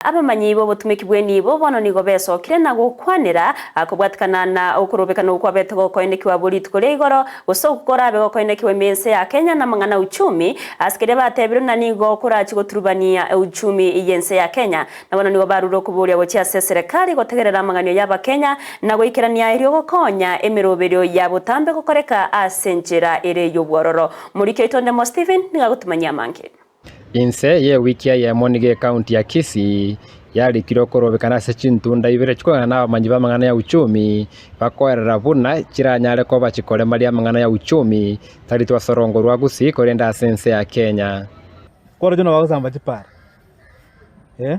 Abamanyi b'obotumeki bw'enibo bono nigo besokire na gokwanera kobwatikana na okorobekana okwabete gokoenekiwa bo rituko ria igoro, gose okwo korabe gokoenekiwa ime ense ya Kenya namang'ana uchumi, ase keria batebire buna nigo korachi goturubania euchumi y'ense ya Kenya. Na bono nigo barure okoboria gochia ase eserekari gotegerera amang'anio y'Abakenya na goikerania erio gokonya emeroberio ya botambe gokoreka ase enchera ere y'obwororo. Omoriki oito Ndemo Stephen nigo agotumanyia amange. Inse y'ewiki eyemo nigo ekaunti ya Kisii yarikire okorobekana ase chintunda ibere chikong'ana na abamanyi b'amang'ana ya uchumi bakoerera buna chiranyare koba chikoremaria amang'ana ya uchumi tari ase orongo rwa Gusii korende ase ense ya Kenya. Kwaroche nabagosamba chipara, eh,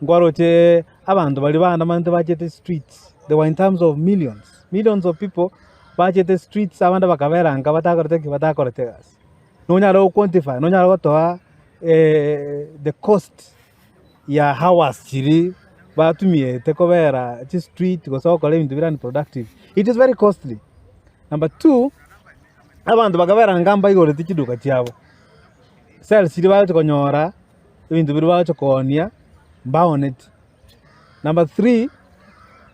nkwaroche abanto baria baandamanete bachete streets, they were in terms of millions, millions of people bachete streets abande bakabera nka batakorete ki? Batakorete egasi. Nonyare go quantify, nonyare gotoa the cost ya hours chiria batumiete kobera chistreet gose gokora ebinto bire unproductive, it is very costly. Number two, abanto bakabera nka mbaigoreti chiduka chiabo, sales chiria bagocha konyora, ebinto biria bagocha koonia mbaoneti. Number three,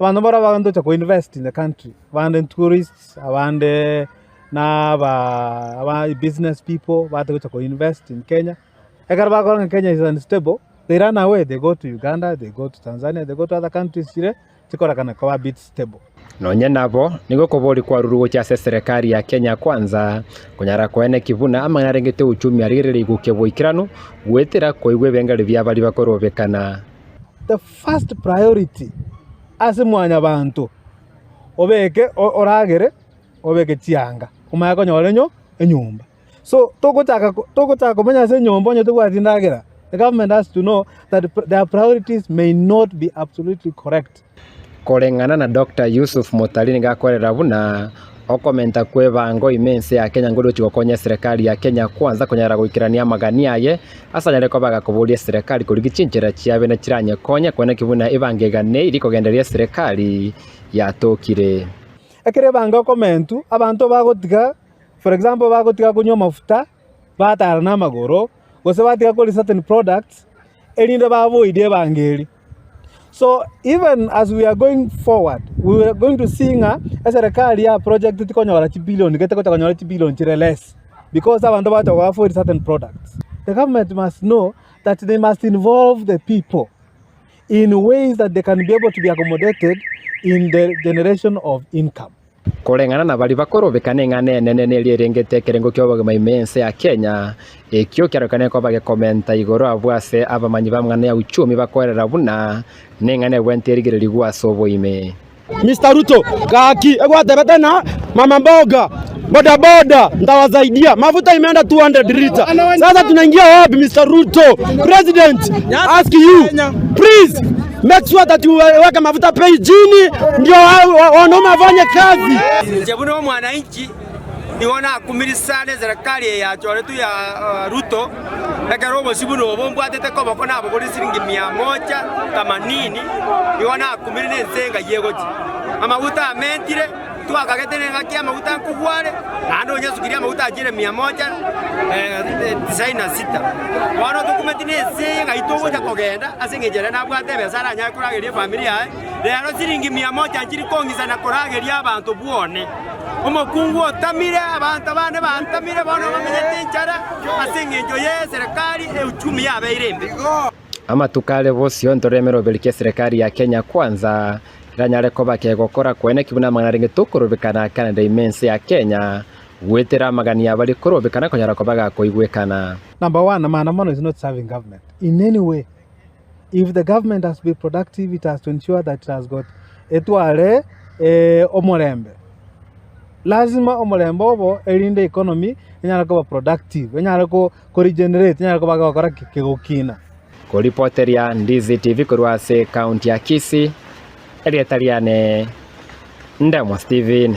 abanto mbaro bagocha ko invest in the country, abande tourists, abande na aba aba business people bate gocha ko invest in Kenya, ekero bakorora ng'a Kenya is unstable, they run away, they go to Uganda, they go to Tanzania, they go to other countries chire chikorekana koba a bit stable. Nonya nabo, nigo okoboria kwarurwe gochia ase eserekari ya Kenya Kwanza konyara koenekia buna amang'ana arengete uchumi arigereire igukia boikeranu goetera koigwa ebirengererio bia baria bakorobekana. The first priority ase mwanyabanto obeke oragere obeke chianga omanye konyora enyo enyomba. So togochaka togochaka komenya ase enyomba onye tobwati endagera, the government has to know that their priorities may not be absolutely correct. Koreng'ana na Doctor Yusuf Mutari nigo akorera buna okomenta kw'ebango ime ense ya Kenya nkori gochia gokonya eserekari ya Kenya kwanza konyara goikerania amagani aye ase anyare koba agakoboria eserekari korigia chinchera chiabe na chiranyekonye koeneki buna ebango eganei rikogendereria eserekari yatokire. Ekero ebango ekomentwa, abanto bagotiga For example bagotiga konywa amafuta, batara na amagoro, gose batiga koria certain products, erinde ba avoid ebango eria. So even as we are going forward, we are going to see ng'a eserekari ya project tikonyora chibillion gete gocha konyora chibillion chire less because abanto bagocha go afford certain products. The government must know that they must involve the people in ways that they can be able to be accommodated in the generation of income. Koreng'ana na baria bakorobekana eng'ana enene neria erengete ekerengo ki'obogima ime y'ense ya Kenya, ekio kiarorekane koba gekomenta igoro abwo ase abamanyi b'amang'ana ya uchumi bakoerera buna neng'ana egwente erigererigwe ase oboime. Mister Ruto, gaki egwatebete na mama mboga boda boda ntawasaidia mafuta imeenda 200 lita sasa tunaingia wapi Mister Ruto president ask you please Make sure that you weka mafuta bei chini ndio wanaume wafanye kazi. Inche buna omwananchi nigo nakumirie sana eserekari eye yachoretwe ya Ruto, ekero obosio buna obo mbwatete koboko nabogorie siringi mia moja themanini, nigo nakumirie na ense engai egochia. Amaguta amentire. Twakagete nengaki y'amaguta nkogwa are, naende onyasukirie amaguta achiere mia moja tisaini na sita. Bono tokumeti nense eye ng'ai togocha kogenda, ase engencho ere nabwate ebesa aranyare korageria efamiri yaye. Rero siringi mia moja nchiri kong'isana korageria abanto bwone. Omokungu otamire, abanto bande bantamire, bono bamenyete enchara ase engencho y'eserekari euchumi yabeire embe. Amatuko are bosio ntorore emeroberi ki'eserekari ya Kenya Kwanza Eranyare koba kegokora koeneki buna amang'ana arenge tokorobekana Canada ime ense ya Kenya, goetera amagani abare korobekana konyara koba gakoigwekana. Number one, maandamano is not serving government in any way. If the government has to be productive, it has to ensure that it has got etware eh, omorembe. Lazima omorembe obo erinde economy enyare koba productive, enyare ko regenerate, enyare koba kegokora ki? Kegokina. Koripoteria Ndizi TV korwa ase ekaunti ya Kisii, erieta riane Ndemo Steven.